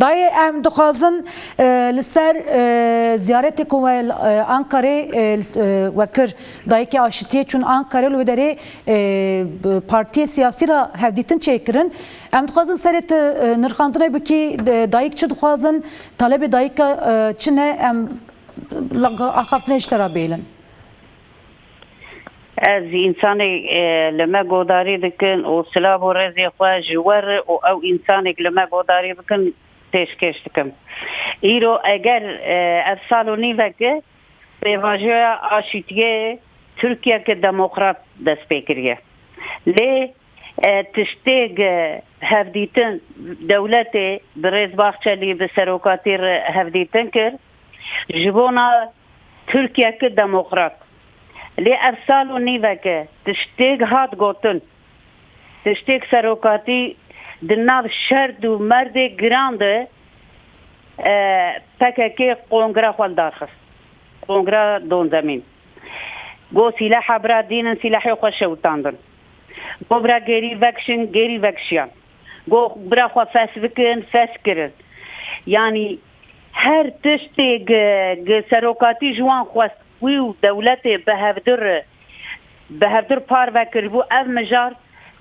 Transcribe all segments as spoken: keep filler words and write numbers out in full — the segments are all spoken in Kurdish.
Dayê, em dixwazin, e, li ser, e, ziyaretê ku we, e, Ankarê, e, li, e, we kir, dayikê aşitiyê çûn Ankarê, li wê derê, e, b-, partiyê siyasî re hevdîtin çêkirin. Em dixwazin serê tu, e, nirxandinê bikî, de-, dayik çi dixwazin, talebê dayika, e, çi ne, em li axaftinê ji te re bêlin. Ez însanê, e, li me godarî dikin û silav û rêzê xwe ji we re û ew însanêk li me godarî bikin, pêşkêş dikim. Îro eger, e, ev sal û nîveke pêvajoya aşîtiyê Tirkiyeke demokrat dest pê kiriye. Lê, e, tiştê ge hevdîtin dewletê bi rêz Bahçelî bi serokatî re hevdîtin kir. Ji bona Tirkiyeke demokrat. Lê ev sal û nîveke tiştêk hat gotin. Tiştêk serokatî di nav şerd û merdê giran de, e, P K K kongra xwe li dar xist. Kongra dondemîn. Got, sîleha bira dînin, sîlehê xwe şewitandin. Got, bira gêrî vekişin, gêrî vekişiyan. Got, bira xwe fes bikin, fes kirin. Yanî her tiştê gi, gi serokatî ji wan xwest, wî û dewletê bi hevdir, bi hevdir parve kiribû, ev mijar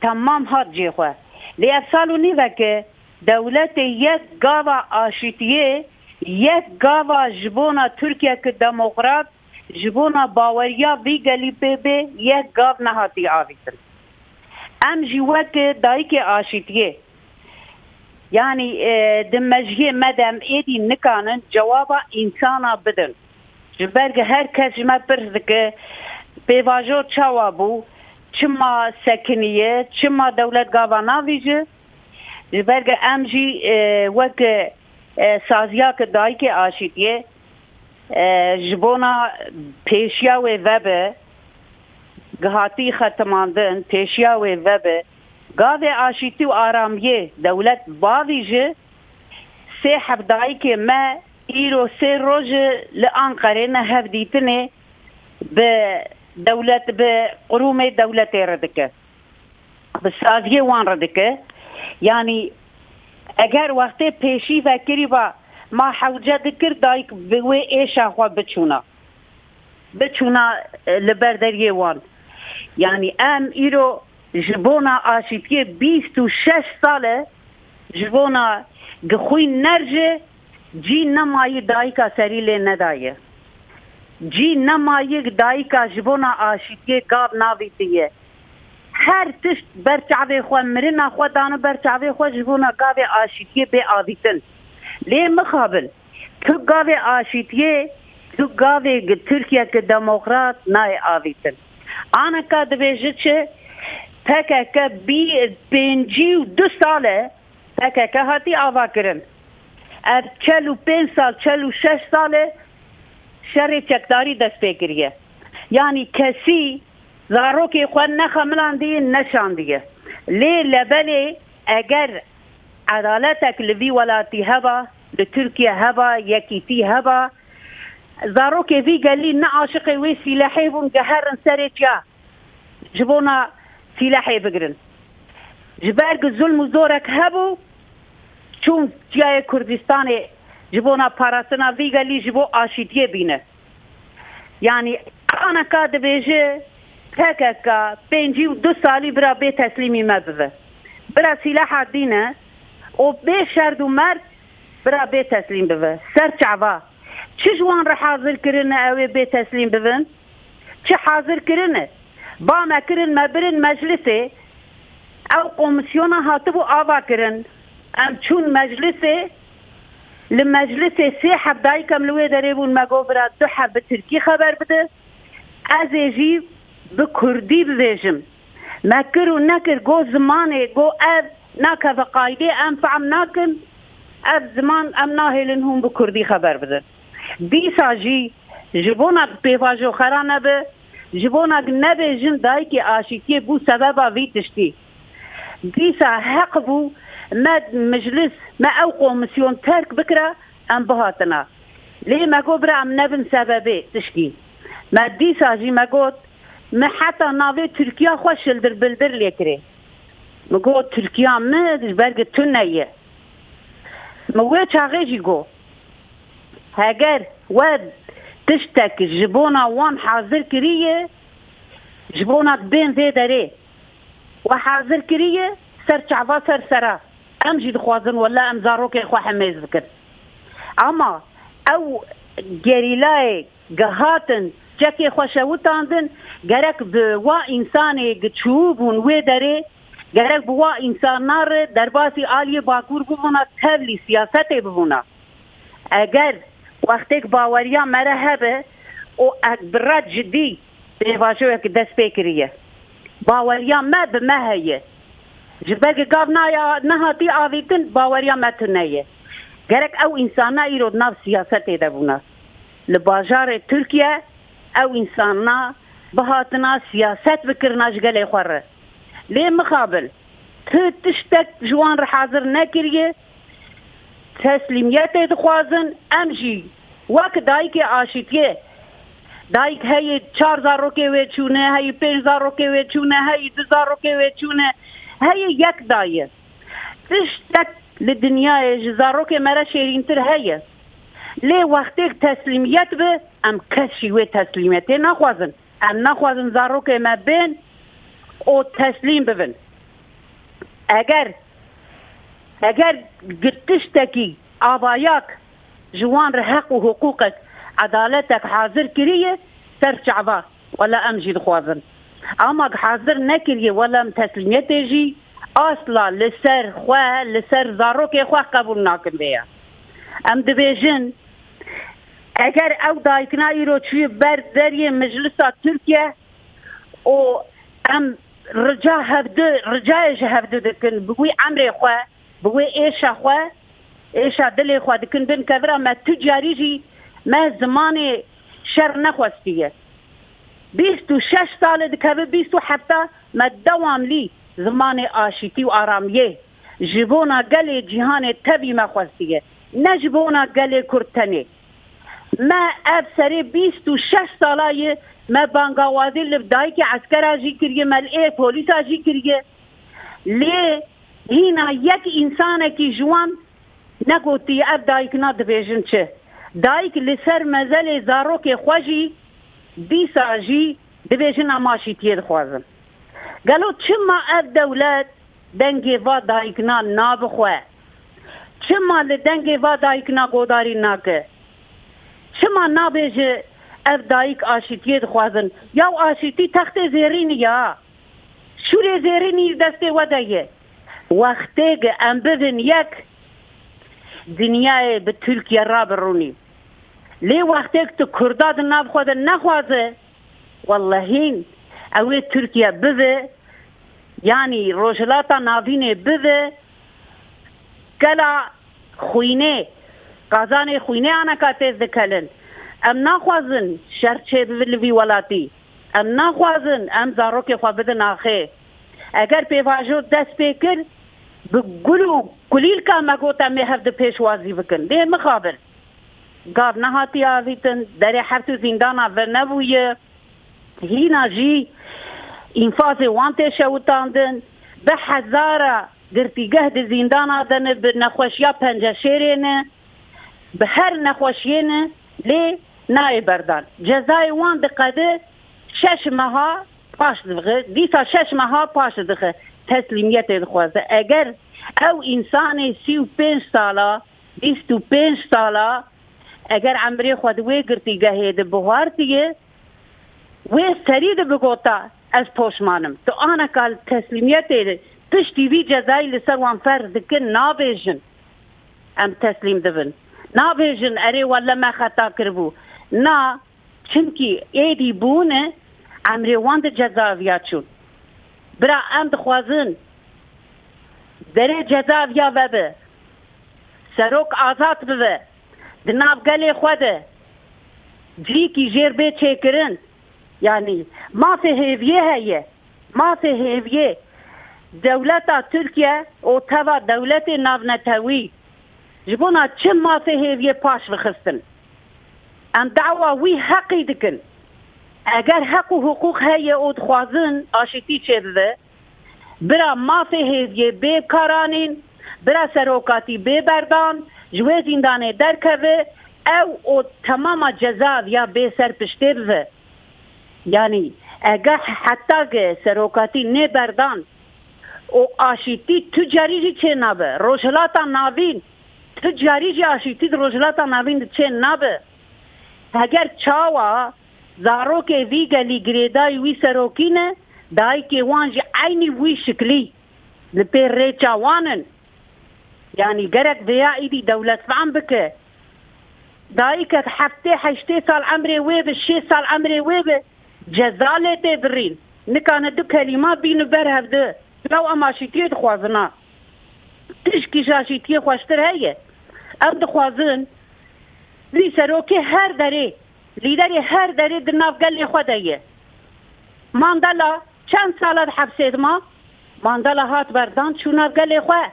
temam hat cê xwe. Lê ev sal û nîveke dewletê yek gava aşîtiyê, yek gava ji bona Tirkiyeke demokrat, ji bona baweriya vî gelî pê bê, yek gav nehatî avîtin. Em jî weke dayikê aşîtiyê, yanî, e, di mejiyê me de em êdî nikanin cewaba însana bidin. Ji ber ku her kes ji me pirs dike, pêvajo çawa bû, çima sekiniye, çima dewlet gava navîje? Ji ber ku em jî, e, weke, e, saziyake dayikê aşîtiyê, e, ji bona pêşiya wê vebe, gihatî xetimandin, pêşiya wê vebe, gavê aşîtî û aramiyê dewlet bavîje, sê heb dayikê me îro sê roj e li Anqerê ne hevdîtinê bi dewlet, bi qurûmê dewletê re dike. Bi saziyê wan re dike. Yanî eger wextê pêşî vekirî ba, ma hewce dikir dayik bi wê êşa xwe biçûna. Biçûna, e, li ber deriyê wan. Yanî em îro ji bona aşîtiyê bîst û şeş sal e, ji bona gixwîn nerje, cî nemayî dayika serî lê nedaye. Cî nemayî dayika ji bona aşîtiyê gav navîtiye. Her tişt ber çavê xwe, mirina xwe dane ber çavê xwe ji bona gavê aşîtiyê bê avîtin. Lê mixabin, tu gavê aşîtiyê, tu gavê gi-, Tirkiyeke demokrat nayê avîtin. Aneka dibêje çi? P K K bî-, pêncî û du sal e P K K hatî ava kirin. Ev çel û pênc sal, çel û şeş sal e şerê çekdarî dest pê kiriye. Yanî kesî zarokê xwe nexemilandiye, neşandiye. Lê lebelê eger edaletek li vî welatî heba, li Tirkiye heba, yekîtî heba, zarokê vî gelî ne aşiqê wê sîlehê bûn, geherin serê çiya ji bona sîlehê bigirin. Ji ber ku zulm û zorek hebû, çûn çiyayê Kurdistanê ji bona parastina vî gelî ji bo aşîtiyê bîne. Yanî aneka dibêje P K K pêncî û du salî bira bê teslîmî me bibe. Bira sîleha dîne û bê şerd û merd bira bê teslîm bibe. Ser çava. Çi ji wan re hazir kirine ew ê bê teslîm bibin? Çi hazir kirine? Ba me kirin, me birin meclisê. Ew komîsyona hatibû ava kirin. Em çûn meclisê. Li meclisê sê heb dayik em li wê derê bûn, me got, bira du heb bi tirkî xeber bide. Ez ê jî bi kurdî bibêjim. Me kir û nekir, got zimanê, got ev nakeve qaydê, em fehm nakin. Ev ziman em nahêlin hûn bi kurdî xeber bidin. Dîsa jî ji bona pêvajo xera nebe, ji bona nebêjin dayikê aşîtiyê bû sebeba vî tiştî. Dîsa heq bû me meclis, me ew komîsyon terk bikira, em bihatina. Lê me got, bira em nebin sebebê tişkî. Me dîsa jî me got, me heta navê Tirkiya xwe şildir bildir lê kirê. Min got, Tirkiya min ji ber ku tune ye. Min wê çaxê jî got, heger we tiştek ji bona wan hazir kiriye, ji bona bên vê derê we hazir kiriye, ser çava ser sera. Em jî dixwazin wele em zarokê xwe hemêz bikin. Ama ew gerîlayê gihatin, çekê xwe şewitandin, gerek bi wa însanê gi çûbûn wê derê, gerek bi wa însana re derbasî aliyê Bakur bibûna, tevlî siyasetê bibûna. Eger wextêk baweriya me re hebe û ek bi rad cidî pêvajoyek dest pê kiriye. Baweriya me bi me heye. Ji ber ku gav naya, nehatî avîtin, baweriya me tune ye. Gerek ew însana îro di nav siyasetê de bûna. Li bajarê Tirkiye ew însana bihatina siyaset bikirina ji gelê xwe re. Lê mixabin, tu tiştek ji wan re hazir nekiriye, teslîmiyetê dixwazin, em jî wek dayikê aşîtiyê, dayik heyî çar zarokê wê çûne, heyî pênc zarokê wê çûne, heyî du zarokê wê çûne, heyî yek daye. Tiştek li dinyayê ji zarokê me re şêrîntir heye. Lê wextêk teslîmiyet bi, em kes jî wê teslîmiyetê naxwazin. Em naxwazin zarokê me bên û teslîm bibin. Eger, eger gi tiştekî avayak ji wan re heq û hiqûqek, edaletek hazir kiriye, ser çava, wela em jî dixwazin. Ama hazir nekiriye, wela em teslîmiyetê jî asla li ser xwe, li ser zarokê xwe qebûl nakin vê ya. Em dibêjin, eger ew dayikna îro çûyî ber deriyê Meclisa Tirkiye û em rica hevdu, ricayê ji hevdu dikin, bi wî emrê xwe, bi wê êşa xwe, êşa dilê xwe dikin bin kevira me, tu carî jî me zimanê şer nexwestiye. Bîst û şeş sal e dikeve bîst û heft, me dewamlî zimanê aşîtî û aramiyê ji bona gelê cîhanê tevî me xwestiye, ne ji bona gelê Kurd tenê. Me ev serê bîst û şeş sala ye, me bangawazî li dayikê eskera jî kiriye, me li ê polîsa jî kiriye. Lê hîna yek însanekî ji wan negotiye ev dayikna dibêjin çi. Dayik li ser mezelê zarokê xwe jî dîsa jî dibêjin em aşîtiyê dixwazin. Gelo çima ev dewlet dengê va dayikna nabixwe? Çima li dengê va dayikna godarî nake? Çima nabêje ev dayik aşîtiyê dixwazin? Yaw aşîtî textê zêrînî ya. Şûrê zêrînî destê we de ye. Wextê ku em bibin yek, dinyayê bi Tirkiye rabirûnî. Lê wextê ku tu Kurda di nav xwe de nexwaze, wellehîn ew ê Tirkiye bibe, yanî Rojhilata Navînê bibe, kela xwînê, qazanê xwînê aneka têz dikelin. Em naxwazin şer çêbibe li vî welatî. Em naxwazin em zarokê xwe bidin axê. Eger pêvajo dest pê kir, bi gul û kulîlka me got em ê hev di pêşwazî bikin. Lê mixabin. Gav nehatî avîtin, derê hev tu zîndana venebûye. Hîna jî înfazê wan tê şewitandin. Bi hezara girtîgeh di zîndana de ne, bi nexweşiya penceşêrê ne, bi her nexweşiyê ne, lê nayê berdan. Cezayê wan diqede şeş meha paş dixe, dîsa şeş meha paş dixe, teslîmiyetê dixwaze. Eger ew însanê sî û pênc sala, bîst û pênc sala, eger emrê xwe di wê girtîgehê de bihartiye, wê serî de bigota, ez poşman im. Tu aneka li teslîmiyetê de piştî vî cezayî li ser wan ferz dikin, nabêjin em teslîm dibin. Nabêjin erê welle me xeta kiribû. Na, çimkî êdî bûne emrê wan di cezaeviya çûn. Bira em dixwazin derê cezaeviya vebe. Serok azad bibe. Di nav gelê xwe de cihîkî jêr bê çêkirin. Yanî mafê hêviyê heye. Mafê hêviyê. Dewleta Tirkiye û teva dewletê navnetewî ji bona çi mafê hêviyê paş vixistin? Em dawa wî heqî dikin. Eger heq û hiqûq heye û dixwazin aşîtî çêbibe, bira mafê hêviyê bê karanîn, Bira serokatî bê berdan, ji wê zîndanê derkeve, ew û temama ceza viya bê ser piştê bive. Yanî, egeh heta ge serokatî nê berdan û aşîtî tu carî jî çê nabe. Rojhilata Navîn, tu carî jî aşîtî di Rojhilata Navîn de çê nabe. Heger çawa zarokê vî gelî girêdayî wî serokî ne, dayikê wan jî eynî wî şiklî li pê rêça wan in. Yanî gerek vêya îdî dewlet fehm bike. Dayikek heftê heştê sal emrê wê bi, şêst sal emrê wê bi, ceza lê tê birîn. Nikane du kelîma bînu ber hevdi. Law em aşîtiyê dixwazin a. Tişkî ji aşîtiyê xweştir heye. Em dixwazin vî serokê her derê, lîderê her derê di nav gelê xwe de ye. Mandela çend sala di hepsê de ma? Mandela hat berdan çû nav gelê xwe.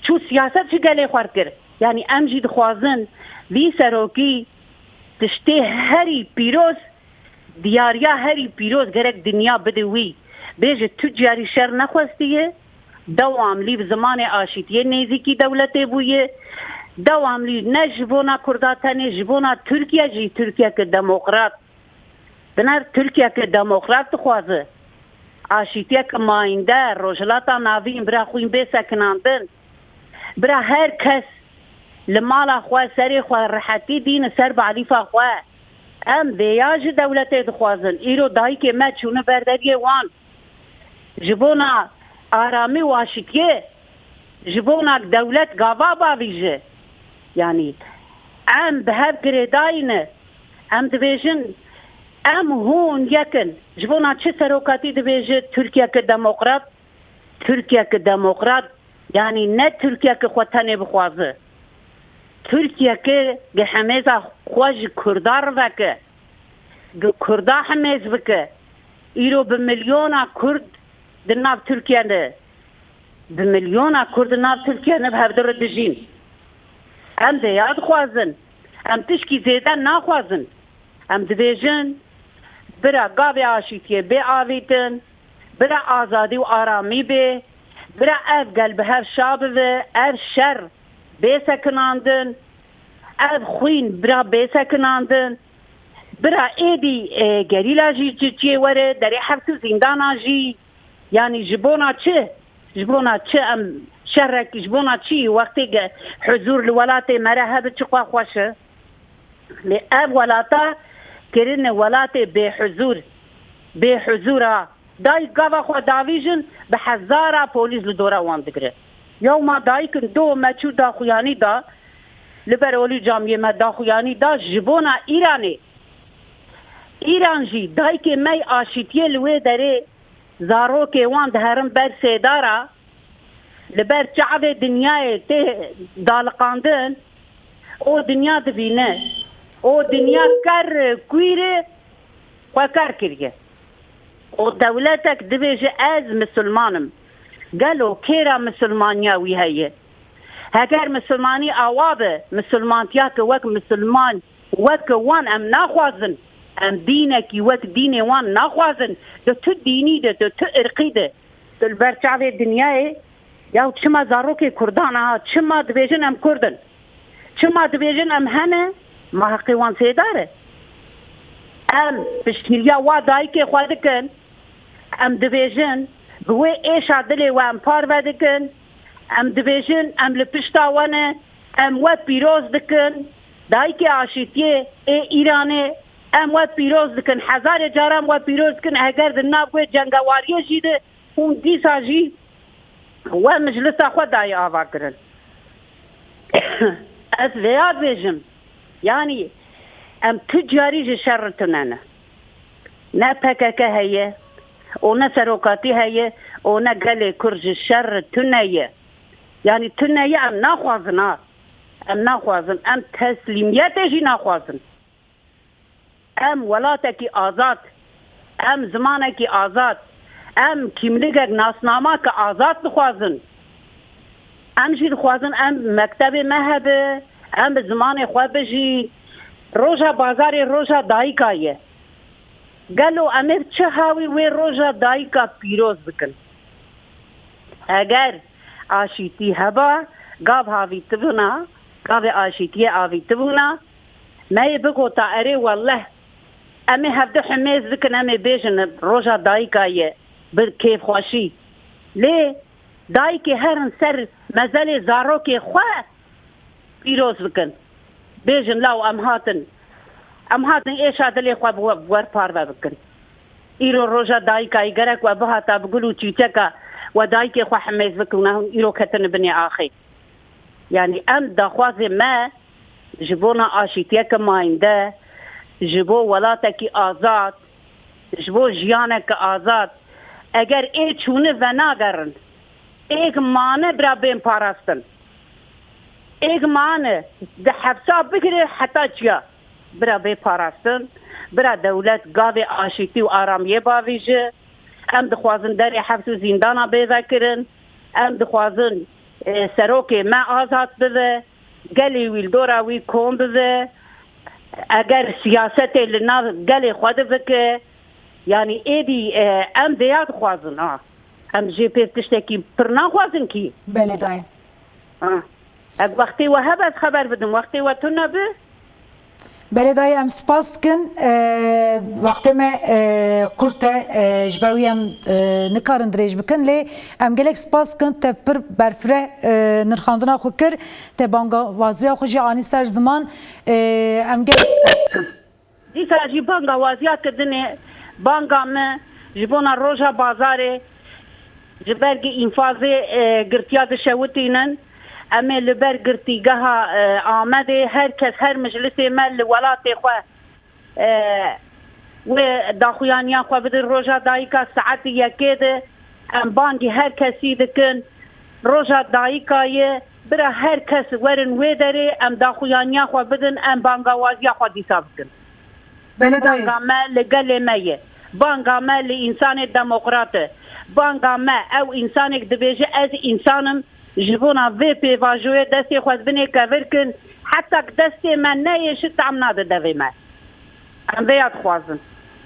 Çû siyaset ji gelê xwe kir. Yanî em jî dixwazin vî serokî tiştê herî pîroz, diyariya herî pîroz gerek dinya bide wî. Bêje tu carî şer nexwestiye, dewamlî bi zimanê aşîtiyê nêzîkî dewletê bûye, dewamlî ne ji bona Kurda tenê, ji bona Tirkiye jî, Tirkiyeke demokrat. Dinar Tirkiyeke demokrat dixwaze. Aşîtiyeke mayînde, Rojhilata Navîn bira xwîn bê sekinandin. Bira her kes li mala xwe, serê xwe rehetî dîne ser balîfa xwe. Em vêya ji dewletê dixwazin. Îro dayikê me çûne ber deriyê wan. Ji bona aramî û aşîtiyê, ji bona dewlet gava bavîje. Yanî em bi hev girêdayî ne. Em dibêjin, em hûn yek in. Ji bona çi serokatî dibêje Tirkiyeke demokrat? Tirkiyeke demokrat, yanî ne Tirkiyeke xwe tenê bixwaze. Tirkiyeke gi hemêza xwe ji Kurda riveke, gi Kurda hemêz bike. Îro bi milyona Kurd di nav Tirkiye de, bi milyona Kurd di nav Tirkiye de bi hevdu re dijîn. Em vêya dixwazin. Em tişkî zêde naxwazin. Em dibêjin, bira gavê aşîtiyê bê avîtin, bira azadî û aramî bê, bira ev gel bi hev şa bive, ev şer bê sekinandin, ev xwîn bira bê sekinandin, bira êdî, e, gerîla jî ji ciyê were, derê heft û zîndana jî, yanî ji bona çi? Ji bona çi em şerek, ji bona çi wextê ge huzûr li welatê me re hebe çiqas xweş e? Lê ev welata kirine welatê bêhuzûr, bêhuzûr a. Dayik gava xwe davîjin, bi hezara polîs li dora wan digire. Yewma dayikin do me çû daxuyanî da, li ber olî camiyê me daxuyanî da ji bona Îranê. Îran jî dayikê me yê aşîtiyê li wê derê zarokê wan diherin ber sêdara, li ber çavê dinyayê tê daliqandin, û dinya dibîne. Û dinya ker, kuîrê xwe ker kiriye. Û dewletek dibêje, ez misilman im. Gelo kêra misilmaniya wî heye? Heger misilmanî awa be, misilmantiyake wek misilman, wek wan em naxwazin. Em dînekî wek dînê wan naxwazin. Di tu dînî de, di tu irqî de, tu li ber çavê dinyayê, ya çima zarokê Kurdan a, çima dibêjin em Kurd in? Çima dibêjin em hene? Ma heqê wan sêdar e. Em piştgiriya wa dayikê xwe dikin. Em dibêjin, bi wê êşa dilê we em parve dikin. Em dibêjin, em li pişta we ne. Em we pîroz dikin. Dayikê aşîtiyê ê Îranê, em we pîroz dikin. Hezarê caran we pîroz dikin. Heger di nav wê cengewariyê jî de hûn dîsa jî we meclisa xwe dayê ava kirin. Ez vêya dibêjim, yanî em tu carî ji şer tune ne. Ne P K K heye û ne serokatî heye û ne gelê Kurd ji şer tune ye. Yanî tune ye, em naxwazin ha. Em naxwazin. Em teslîmiyetê jî naxwazin. Em welatekî azad, em zimanekî azad, em kîmligek, nasnamake azad dixwazin. Em jî dixwazin em mektebê me hebe, em bi zimanê xwe bijîn. Roja bazarê roja dayika ye. Gelo em ê çi hawî wê roja dayika pîroz bikin? Eger aşîtî heba, gav havîtibûna, gavê aşîtiyê avîtibûna, me yê bigota erê welleh, em ê hevdu himêz bikin, em ê bêjin roja dayika ye bi kêfxweşî. Lê dayikê herin ser mezelê zarokê xwe pîroz bikin. Bêjin law em hatin. Em hatin êşa dilê xwe bi we, bi we parve bikin. Îro roja dayika ye, gerek we bihata bi gul û çîçeka we dayikê xwe himêz bikin û ne hûn îro ketine binê axê. Yanî em daxwazê me ji bona aşîtiyeke mayînde, ji bo welatekî azad, ji bo jiyaneke azad, eger ê çûne venagerin, êk mane bira bên parastin. Êk mane di hepsa bigire heta çiya bira bê parastin, bira dewlet gavê aşîtî û aramiyê bavîje. Em dixwazin derê heps û zîndana bê vekirin. Em dixwazin, e, serokê me azad bibe. Gelê wî li dora wî kom bibe. Eger siyasetê li nav gelê xwe de bike, yanî êdî, e, em vêya dixwazin, ha. Em jê pê tiştekî pir naxwazin kî. Belê dayê. Ha. Ev wextê we hebe ez xeber bidim, wextê we tune bi. Belê dayê, em spas dikin. E, wextê me, e, kurt e, e, ji ber wî em, e, nikarin dirêj bikin, lê em gelek spas dikin. Te pir berfireh, e, nirxandina xwe kir, te bangawaziya xwe jî anî ser ziman. E, em gelek spas dikin. Dîsa jî banga waziya kirinê, banga me ji bona roja bazarê, ji ber ku înfazê, e, girtiya dişewitînin. Em ê li ber girtîgeha, e, Amedê her kes, her meclisê me li welatê xwe, e, wê daxuyaniya xwe bidin. Roja dayika saetê yekê de em bangî her kesî dikin. Roja dayika ye, bira her kes werin wê derê, em daxuyaniya xwe bidin, em bangawaziya xwe dîsa bikin. Belê dayê. Banga me li gelê me ye. Banga me li însanê demokrat e. Banga me, ew însanek dibêje, ez însan im, ji bona vê pêvajoyê destê xwe di binê kevir kin, heta ku destê me neyêşi tam nade devê me. Em vêya dixwazin.